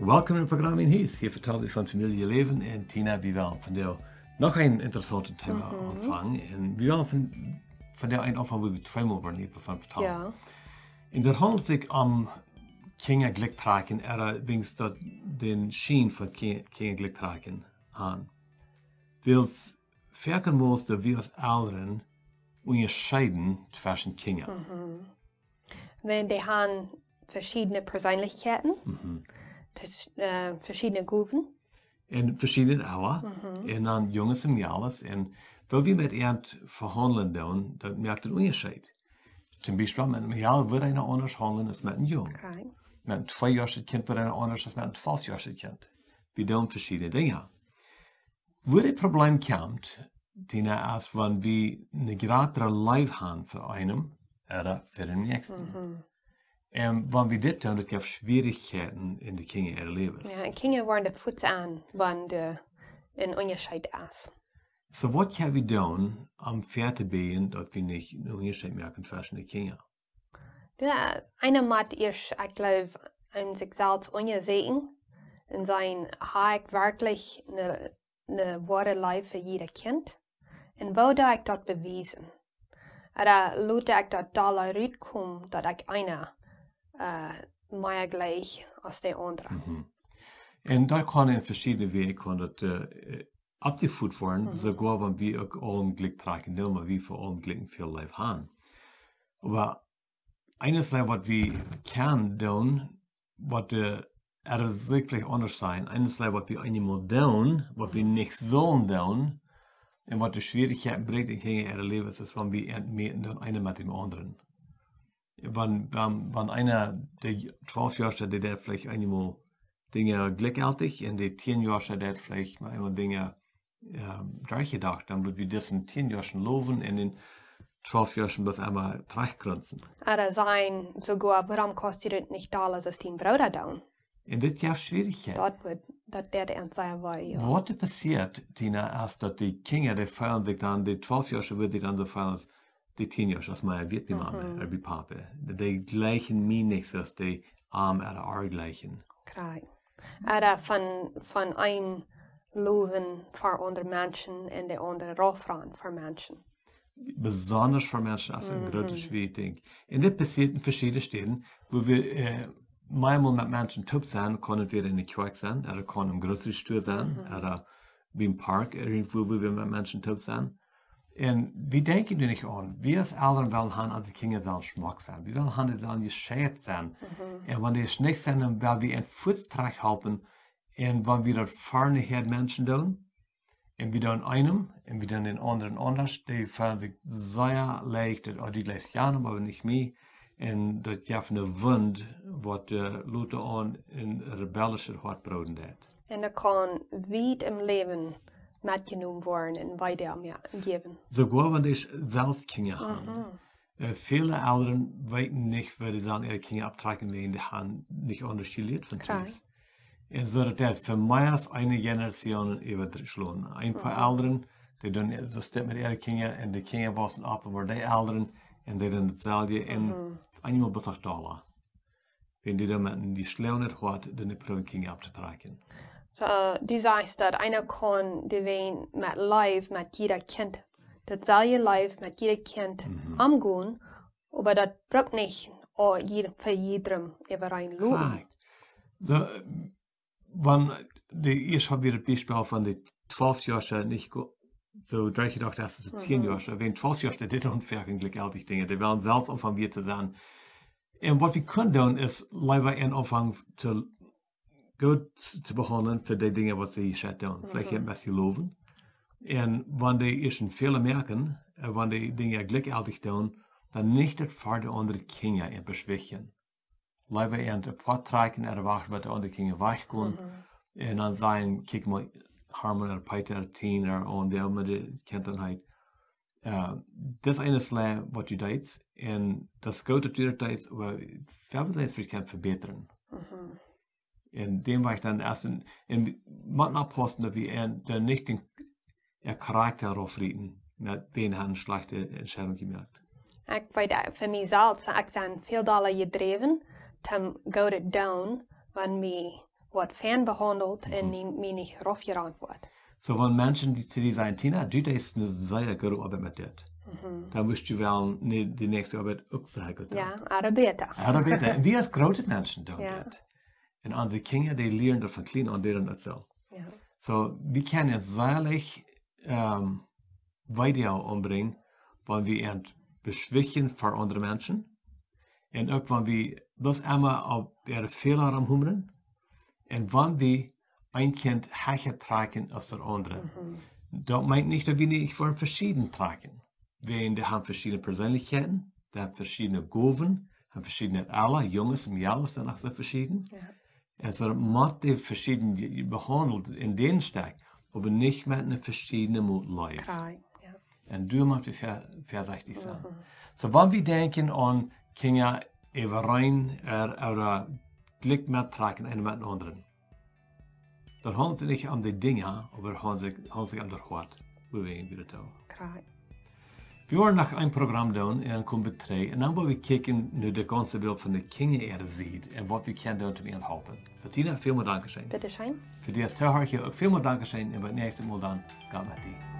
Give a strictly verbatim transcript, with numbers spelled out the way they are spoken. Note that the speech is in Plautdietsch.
Welkom em Programm Mien Hus. Hia vetalen wie von Famieljeläwen. Un Tina, wie wellen vondoag noch een interessauntet Thema Mhm. aunfangen. Un wie wellen von, vondoag een aunfangen, wua wie tweemol woaren hia von vetalen. Jo. Un daut haundelt sikj om Kjinja jlikj trakjen, ooda weens daut dän Schien von Kjin-, Kjinja jlikj trakjen aun. Wiels foaken mol daut wie aus Elren unjascheiden tweschen Kjinja. Mhm. Wan dee haben veschiedne Persenlichkjeiten, Mhm. tes-, äh, veschiedne Gowen. Un veschiedne Oada. Mhm. Un dan Junges un Mejales. Un woo wie met an vehaundlen doonen, daut moakt een Unjascheet. Toom Biespel met een Mejal wudd eena aundasch haundlen aus met een Jung. Okay. Met een twee Joa Kjint wudd eena aundasch aus met een twalf Joa Kjint. Wie doonen veschiedne Dinja. Wua daut Problem kjemt, Tina, es wan wie eene jratre Leew haben fa eenen ooda fa dän Näakjsten. Mhm. Un wan wie dit doonen, daut jeft Schwierichkjeiten en de Kjinja äare Läwes. Jo, un Kjinja woaren doa fuaz aun, wan doa een Unjascheet es. Soo, waut kjenn wie doonen om väa to bieejen, daut wie nich een Unjascheet moaken tweschen de Kjinja? Jo, eena mott ieescht, ekj jleew, aun sikj selfst unjaseenen un seenen, hab ekj werkjlich eene, eene woare Leew fa jieda Kjint? Un woo doo ekj daut bewiesen? Ooda lot ekj daut dolla rutkomen, daut ekj eena, äh, mea jlikj aus de aundre? Mhm. Un daut kaun en veschiedne Wäaj, kaun daut, äh, aufjefieet woaren, Mhm. soogoa wan wie uk aula jlikj trakjen doonen, wan wie fa aula jlikj väl Leew haben. Oba eent es, waut wie kjennen doonen, waut de, ea sikj veleicht aundasch sennen. Eent es, waut wie eenjemol doonen, waut wie nich sellen doonen, un waut de Schwierichkjeiten brinjt en Kjinja äare Läwes, es, wan wie an mäten doonen, eena met dän aundren. Wan, wan, wan eena, de twalf Joa, dee deit veleicht eenjemol Dinja jlikjjeltich, un de tieen Joa deit veleicht mau eemol Dinja, ähm, derchjedocht, dan wudd wie disen tieen Joa lowen un dän twalf Joa bloos eemol trigjkrunzen. Ooda sennen soogoa, wuarom kaust du daut nich dolla aus dien Brooda doonen? Un dit jeft Schwierichkjeiten. Daut wudd, daut deit eent sea wee, jo. Waut doa passieet, Tina, es daut de Kjinja, dee feelen sikj dan, de twalf Joa wudden sikj dan soo feelen aus de tieen Joa, aus mea wieet bie Mame, Mhm. ooda bie Pape. Dee jlikjen mie nich, soo aus dee am ooda ar jlikjen. Krakjt. Ooda von, von een lowen fa aundre Menschen un de aundre raufronen fa Menschen. Besonda fa Menschen es een Mhm. grootet Schwierichkjeit. Un dit passieet en veschiedne Städen, wua wie, äh, meamol met Menschen toop sent, kaun et wada en de Kjoakj sennen, ooda kaun em grocery store sennen, Mhm. ooda biem Park, irjentwua, wua wie met Menschen toop sent. Un wie denkjen doa nich aun, wie aus Elren wellen haben, onse Kjinja sellen schmock sennen. Wie wellen haben, dee sellen jescheit sennen. Mhm. Un wan dee nich sent, dan well wie an fuaz trigjhalpen. Un wan wie daut fa de Menschen doonen, un wie doonen eenem, un wie doonen dän aundren aundasch, dee feelen sikj sea leicht, daut, oh, dee jlikjt am, oba nich mie. Un daut jeft eene Wund, waut, äh, lota aun een rebellischet Hoat broden deit. Un daut kaun wiet em Läwen metjenomen woaren un wieda, jo, jäwen. Soogoa wan dee selfst Kjinja haben. Mhm. Äh, väle Elren weeten nich, woo dee sellen äare Kjinja opptrakjen, wäajen dee haben nich aundasch jelieet von Krakjt. Tus. Un soo daut daut fa mea aus eene Generation äwaschlonen. Een poa Mhm. Elren, dee doonen soo step met äare Kjinja, un de Kjinja wausen opp un woaren dee Elren, un dee doonen dautselwje, un Mhm. eenjemol bat uk dolla. Wan dee dan met een jeschlaunet Hoat, dan proowen Kjinja opptotrakjen. Soo, du sajchst daut eena kaun de Welt met Leew, met jieda Kjint, dautselwje Leew met jieda Kjint Mhm. aungonen, oba daut brukt nich aul jieda, fa jiedrem äwareen lopen. Krakjt. Soo, wan de ieescht haud wie daut Biespel von de twalf Joa nich go-, soo derchjedocht aus de tieen Mhm. Joa. Wan twalf Joa, dee doonen werkjlich jlikjjeltich Dinja. Dee wellen selfst aunfangen wieet to sennen. Un waut wie kjennen doonen es, leewa aunfangen to goot to behaundlen fa de Dinja waut see jescheit doonen. Veleicht Mhm. een bät lowen. Un wan dee ieescht een Fäla moaken, äh, wan dee Dinja jlikjjeltich doonen, dan nich daut fa de aundre Kjinja en beschwichten. Leewa an de Poat trakjen, ooda wachten bat de aundre Kjinja wajchgonen. Mhm. Un dan sajen, kjikj mol, Harmon ooda Peter, Tina, ooda wäa emma de Kjint dan heet. Äh, daut es eent waut du deist. Un daut es goot daut du daut deist, oba wie haben daut veleicht kjennen vebätren. Mhm. Un dän Wajch dan ieescht en, un wie motten oppaussen daut wie an, dan nich dän, äa Charakta raufrieten, daut wie haben eene schlajchte Entscheidunk jemoakt. Ekj weet, äh, fa mie selfst, ekj sie väl dolla jedräwen, toom Goodet doonen, wan mie woat fein behaundelt un mie, mie nich raufjerant woat. Soo, wan Menschen die, die sajen, Tina, du deist ne sea goode Oabeit met dit, dan wurscht du well ne, de näakjste Oabeit uk sea goot doonen. Ja, oda bäta. Oda bäta. Un wie aus groote Menschen doonen dit. Un onse Kjinja, dee lieren daut von kjlien aun, dee doonen daut soo. Soo, wie kjennen ons sea leicht ähm, Weedoag aunbrinjen, wan wie an beschwichjen fa aundre Menschen. Un uk wan wie bloos emma opp äare Fäla romhumren. Un wan wie een Kjint hecha trakjen aus daut aundre. Daut meent nich, daut wie nich woaren veschieden trakjen. Wäajen dee haben veschiedne Perseenlichkjeiten, dee haben veschiedne Gowen, haben veschiedne Ella, Junges un Mejales sent noch soo veschieden. Un soo mott dee veschieden je-, behaundelt en dän Stekj, oba nich met ne veschiedne Mot Leew. Un doa mott wie väa-, väasechtich sennen. Soo, wan wie denkjen aun Kjinja äwareen, äh, oda jlikj mettrakjen, eena met dän aundren, dan haundelt sikj nich om de Dinja, oba haundelt sikj, haundelt sikj om daut Hoat, woo wie en wada too. Wie woaren noch een Program doonen un dan komen wie trigj. Un dan woa wie kjikjen no daut gaunze Bilt von de Kjinja äare Sied un waut wie kjennen doonen om an to halpen. Soo, Tina, välmol Dankscheen. Bitte scheen. Fa die aus Toohiera uk välmol Dankscheen un bat daut näakjste Mol dan, Gott met die.